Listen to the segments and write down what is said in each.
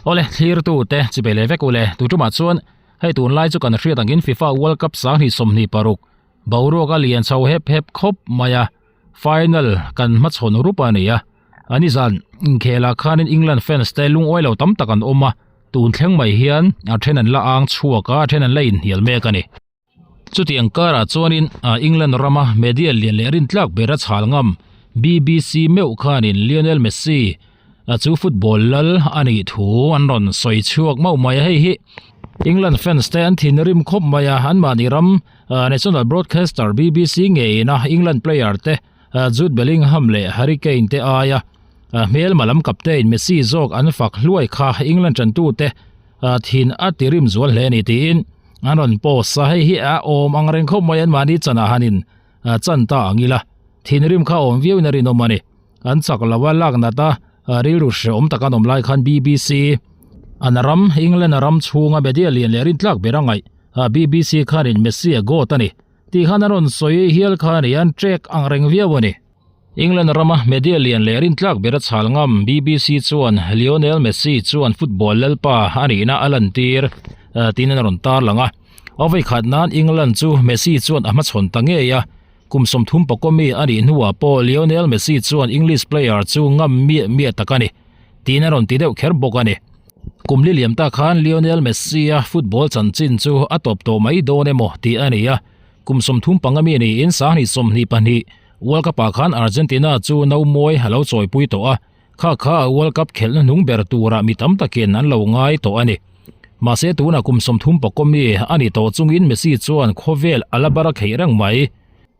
Awle, thlirtute chi be leh vek ule, tu tumah chuan hei tunlai chu kan hriat angin FIFA World Cup 2026 boruak a lian chho hep hep khawp mai a, final kan hmachhawn rup a ni a. A nizan inkhelah khanin England fans te lungawi lo tam tak an awm a, tun thleng mai hian a then an la ang chhuak a, a then an la inhnial mek a ni. Chutiang karah chuanin England rama media lian leh rintlak ber a chhal ngam BBC meuh khanin Lionel Messi chu football lal a nih thu an rawn sawi chhuak mauh mai a, hei hi England fans te an thinrim khawp mai a, anmahni ram national broadcaster BBC ngeiin a England player te Jude Bellingham leh Harry Kane te aia hmelma lam captain Messi zawk an fak hluai kha England tantute thin a tirim zual hle a ni tiin an rawn post a, hei hi a awm ang reng khawp mai an mahni chanah hanin chan ta ang ila thinrim kha awm viauin a rinawm a ni. An chak lo a lak nat a rilru hrehawm tak an awm lai khan BBC an ram England ram chhunga media lian leh rintlak ber a ngaih BBC khanin Messi a goat a ni tih khan an rawn sawi hial kha a ni an trek ang reng viau a ni. England rama media lian leh rintlak ber a chhal ngam BBC chuan Lionel Messi chuan football lalpa a nihna a lantir tiin an rawn tarlang a. A vawikhat nan England chu Messi chuan a hmachhawn ta ngei a, kum 30 pakaw mi a nih hnuah pawh Lionel Messi chuan English player chu ngam miah miah tak a ni tiin a rawn ti deuh kher bawk a ni. Kum li liam ta khan Lionel Messi-a football chanchin chu a tawp tawh mai dawn emaw tih a ni a, kum 35 mi niin 2022 World Cup ah khan Argentina chu no mawi a lo chawipui tawh a, kha kha a World Cup khelhna hnung ber turah mi tam takin an lo ngai tawh a ni. Mahse tunah kum 30 mi a ni tawh chungin Messi chuan khawvel a la bar a kheih reng mai.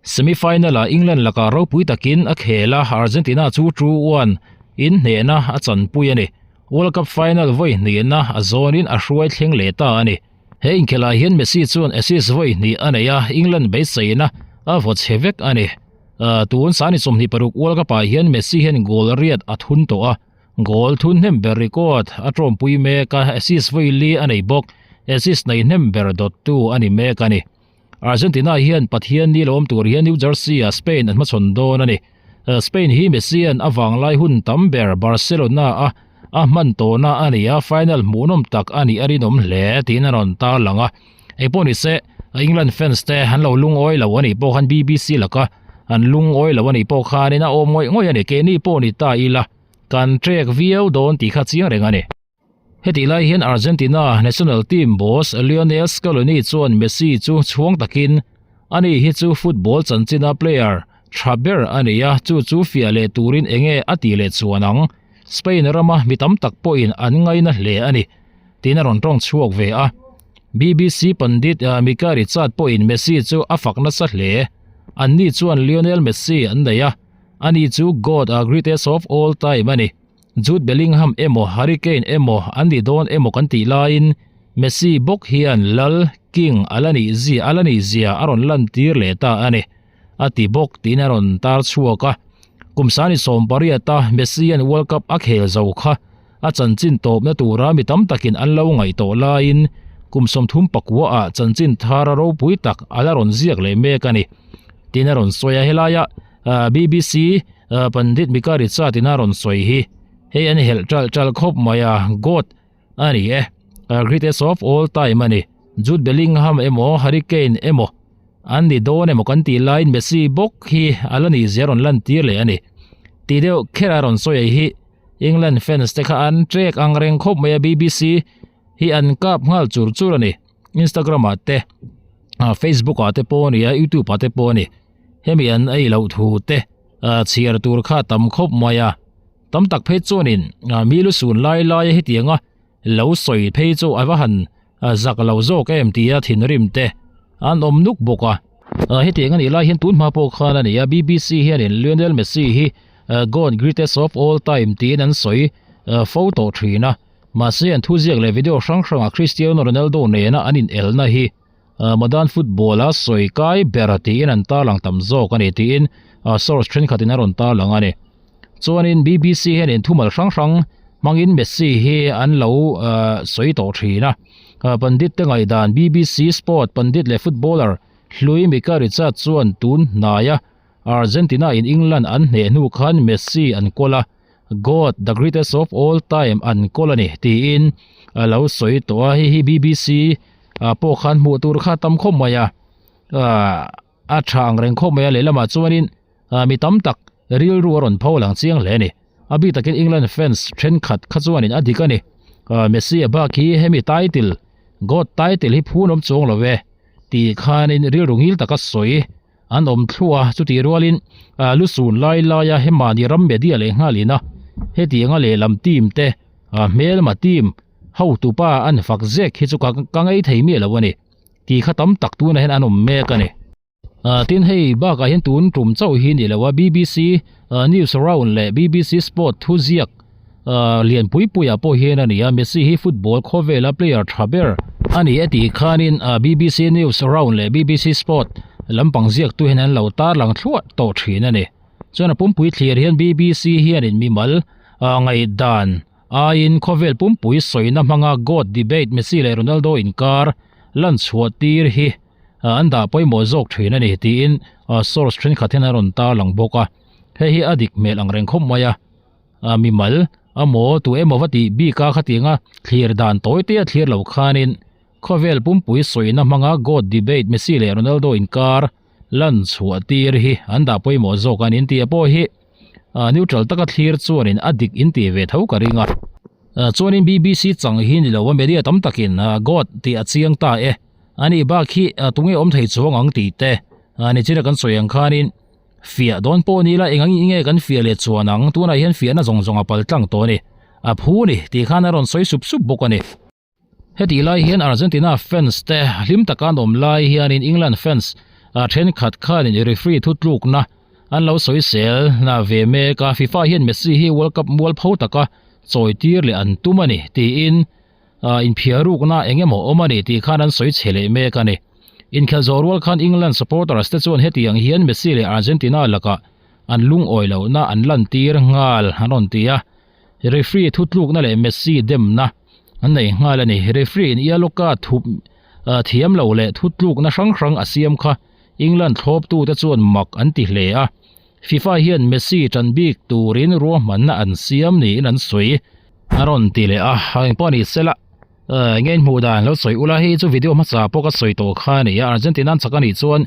Semi-final ah England lakah ropui takin a khel a, Argentina chu 2-1 in hnehna a chanpui a ni. World Cup final vawi hnihna a zawnin a hruai thleng leh ta a ni. He inkhelh ah hian Messi chuan assist vawi hnih a nei a, England beiseina a vaw chhe vek a ni. Tun sani 26 World Cup ah hian Messi hian goal riat a thun tawh a, goal thun hnem ber record a tawmpui mek a, assist vawi li a nei bawk, assist nei hnem ber dawttu a ni mek a ni. Argentina hian Pathian ni lo awm tur hian New Jersey ah Spain an hmachhawn dawn a ni. Spain hi Messi an a vanglai hun tam ber Barcelona a a hman tawhna a ni a, final hmuhnawm tak a nih a rinawm hle tiin a rawn tarlang a. Engpawh ni se, England fans te an lo lungawi lo a nih pawh khan BBC laka an lungawi lo a nih pawh khanin a awm ngawih ngawih a ni. Keini pawh ni ta ila kan trek viau dawn tih kha chiang reng a ni. Hetih lai hian Argentina national team boss Lionel Scaloni chuan Messi chu chhuang takin, Ani hi chu football chanchina player tha ber a ni a, chu chu fiah leh turin enge a tih leh chuan ang. Spain rama mi tam tak pawhin an ngaina hle a ni, tiin a rawn tawng chhuak ve a. BBC pandit Mika Richard pawhin Messi chu a fak nasa hle. Anni chuan Lionel Messi an nei a, ani chu God, greatest of all time a ni. Jude Bellingham emaw Harry Kane emaw an ni dawn emaw kan tih laiin Messi bawk hian Lal, King, a la nih zia a la nih zia a rawn lantir leh ta a ni, a ti bawk tiin a rawn tar chhuak a. Kum sani 18 a Messi-a'n World Cup a khel zo kha a chanchin tawpna tura mi tam takin an lo ngaih tawh laiin kum 34 ah chanchin thar a ropui tak a la rawn ziak leh mek a ni tiin a rawn sawi a. Helaia BBC Pandit Mika Richard in a rawn sawi hi hei an helh ṭalh ṭalh khawp mai a, God a ni e, greatest of all time a ni. Jude Bellingham emaw Harry Kane emaw an ni dawn emaw kan tih laiin Messi bawk hi a la nih zia rawn lantir leh a ni. Tih deuh kher a rawn sawi hi England fans te kha an trek ang reng khawp mai a, BBC hi an kap nghal chur chur a ni. Instagram ah te, Facebook ah te pawh a ni a, YouTube ah te pawh a ni. Hemi an ei loh thu te chhiar tur kha tam khawp mai a, tam tak phei chuanin mi lu sun lai lai a hetianga lo sawi phei chu a va han zak lo zawk em tia thinrim te an awm nuk bawk a. Hetiang a nih lai hian tun hma pawh khan a ni a, BBC hianin Lionel Messi hi God greatest of all time tiin an sawi fo tawh thin a, mahse an thuziak leh video hrang hrangah Cristiano Ronaldo nena an inelna hi Modern football a sawi kai ber tiin an tarlang tam zawk a ni tiin source thenkhatin a rawn tarlang a ni. Chuanin BBC hianin thumal hrang hrang hmangin Messi hi an lo sawi tawh thin a. Pandit te ngaihdan BBC Sport pandit leh footballer hlui Mika Richard chuan tun hnaia Argentina in England an hneh hnu khan Messi an kawl a. God, the greatest of all time an kawl a ni tiin a lo sawi tawh a, hei hi BBC ah pawh khan hmuh tur kha tam khawp mai a, ah a tha ang reng khawp mai a lehlamah chuanin ah mi tam tak rilru a rawn pho lang chiang hle a ni. A bik takin England fans thenkhat kha chuanin a dik a ni. Ah Messi a bak hi hemi title, God title hi phun awm chuang lo e tih khanin rilru ngil taka sawi An awm thluah a, chutih rualin lu sun lai laia hemahni ram media leh nghalin a, hetianga lehlam team te hmelma team hotupa an fak zek hi chu ka ka ngei thei miah lo a ni tih kha tam tak tunah hian an awm mek a ni. Tin hei bakah hian tun tum chauh hi ni lo a, BBC News Round leh BBC Sport thuziak Lian pui puiah pawh hian a ni a, Messi hi football khawvela player tha ber a ni e tih khanin BBC News Round leh BBC Sport lampang ziaktu hian an lo tarlang thluah tawh thin a ni. Chuan a pumpui thlir hian BBC hianin mimal ngaihdan aiin khawvel pumpui sawina hmanga GOAT debate Messi leh Ronaldo inkar lan chhuah tir hi an dah pawimawh zawk thin a ni tiin source thenkhat hian an rawn tarlang bawk a, hei hi a dik hmel angreng khawp mai a. A mimal a maw tu emaw va tih bik a khatianga thlir dan tawi te a thlir lo khanin khawvel pumpui sawina hmanga GOAT debate Messi leh Ronaldo inkar lan chhuah tir hi an dah pawimawh zawk a nin tih pawh hi neutral taka thlir chuanin a dik in tih ve tho ka ring a. Chuanin BBC chang hi ni lo a media tam takin GOAT tih a chiang ta e anih bak hi tunge awm thei chuang ang tih te nichina kan sawi ang khanin Fiah dawn pawh ni la eng ang nge kan fiah leh chuan ang, tunah hian fiahna zawng zawng a pal tlang tawh a ni. A phu ni, tih khan a rawn sawi sup sup bawk a ni. Hetih lai hian Argentina fans te hlim taka an awm lai hianin England fans thenkhat khanin referee thutlukna an lo sawi sel na ve mek a, FIFA hian Messi hi World Cup mualpho taka chawi tir leh an tum a ni tiin Inphiar rukna eng emaw awm a ni tih khan an sawi chhe leh mek a ni. Inkhelh zawh rual khan England supporters te chuan hetiang hian Messi leh Argentina lakah an lungawi lohna an lantir nghal an rawn ti a, referee thutlukna leh Messi demna an nei nghal a ni. Referee in yellow card thup thiam lo leh thutlukna hrang hrang a siam kha England thlawptute chuan mak an ti hle a, FIFA hian Messi tan bik turin ruahmanna an siam niin an sawi. A rawn ti leh a, eng pawh ni sela nge in hmuh dan lo sawi ula, hei chu video hmasa pawh ka sawi tawh kha a ni a, Argentina an chak a nih chuan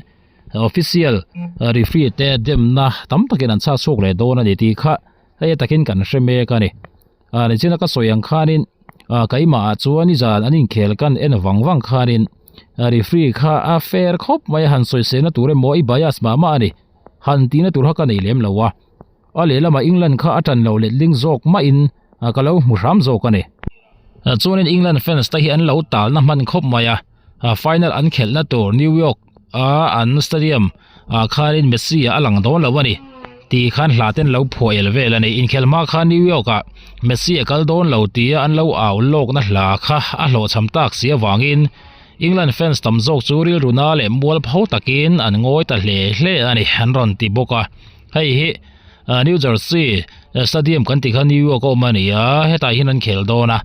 official referee te demna tam takin an chhak chhuak leh dawn a ni tih kha hei takin kan hre mek a ni. Nichina ka sawi ang khanin keimah ah chuan nizan an inkhel kan en vang vang khanin referee kha a fair khawp mai a, han sawiselna tur emaw i bias mah mah a ni. Han tihna tur kha ka nei lem lo a, a lehlamah England kha a tan lo letling zawk mahin ka lo hmu hram zawk a ni. Chuanin England fans te hi an lo talna hman khawp mai a, final an khelhna tur New York a an stadium ah khanin Messi a lang dawn lo a ni tih khan hla ten lo phuah el vel a ni. Inkhelh hma khan New York ah Messi a kal dawn lo tia an lo au lawkna hla kha a hlawhchham tak si avangin England fans tam zawk chu rilru na leh mualpho takin an ngawi ta hle hle a ni an rawn ti bawk a. Hei hi New Jersey Stadium kan tih kha New York a awm a ni a, hetah hian an khel dawn a.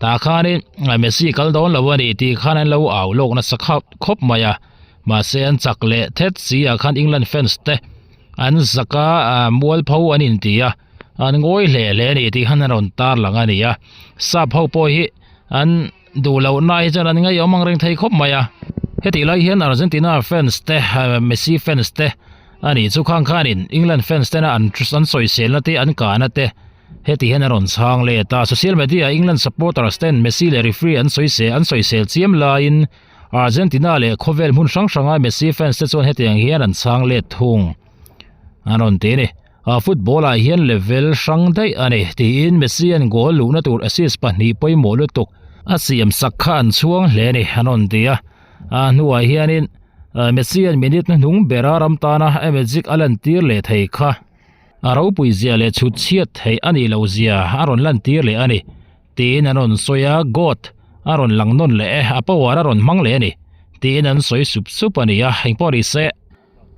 Tah khanin Messi kal dawn lo a ni tih khan an lo au lawk nasa khawp mai a. Mahse an chak leh thet si ah khan England fans te an zak a, mualpho an inti a, an ngawi hle hle a ni tih khan an rawn tarlang a ni a. Sap ho pawh hi an. Duh loh na hi chuan an ngaihawm ang reng thei khawp mai a. Hetih lai hian Argentina fans te, Messi fans te a nih chu khang khanin England fans tena an an sawiselna te an kahna te heti hian a rawn chhang let a. Social media ah England supporters ten Messi leh referee an sawisel an sawisel chiam laiin Argentina leh khawvel hmun hrang hranga Messi fans te chuan hetiang hian an chhang let thung an rawn ti a ni. Football ah hian level hrang daih a ni tiin Messi an goal luhna tur assist pahnih pawimawh lutuk a siam sak kha an chhuang hle a ni an rawn ti a. A hnuah hianin Messi an minute hnuhnung bera ram tana a magic a lantir leh thei kha a ropui zia leh chhut chhiat theih a nih loh zia a rawn lantir leh a ni tiin an rawn sawi a, God a rawn lang nawn leh e, a power a rawn hmang leh a ni tiin an sawi sup sup a ni a, engpawh ni se.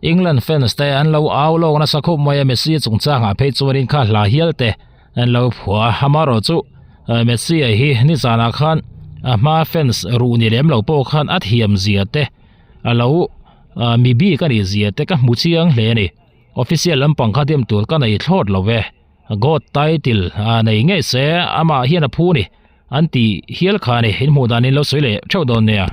England fans te an lo au lawk nasa khawp mai a, Messi chungchangah phei chuanin kha hla hial te an lo phuah a, amaherawh chu Messi a hi nizanah khan a hma fans ruh ni lem lo pawh khan a thiam zia te a lo mi bik a nih zia te ka hmu chiang hle a ni. Official lampang kha dem tur ka nei thlawt lo ve. God title a nei ngei se amah hian a phu a ni an tih hial kha a ni. In hmuh danin lo sawi leh theuh dawn nia.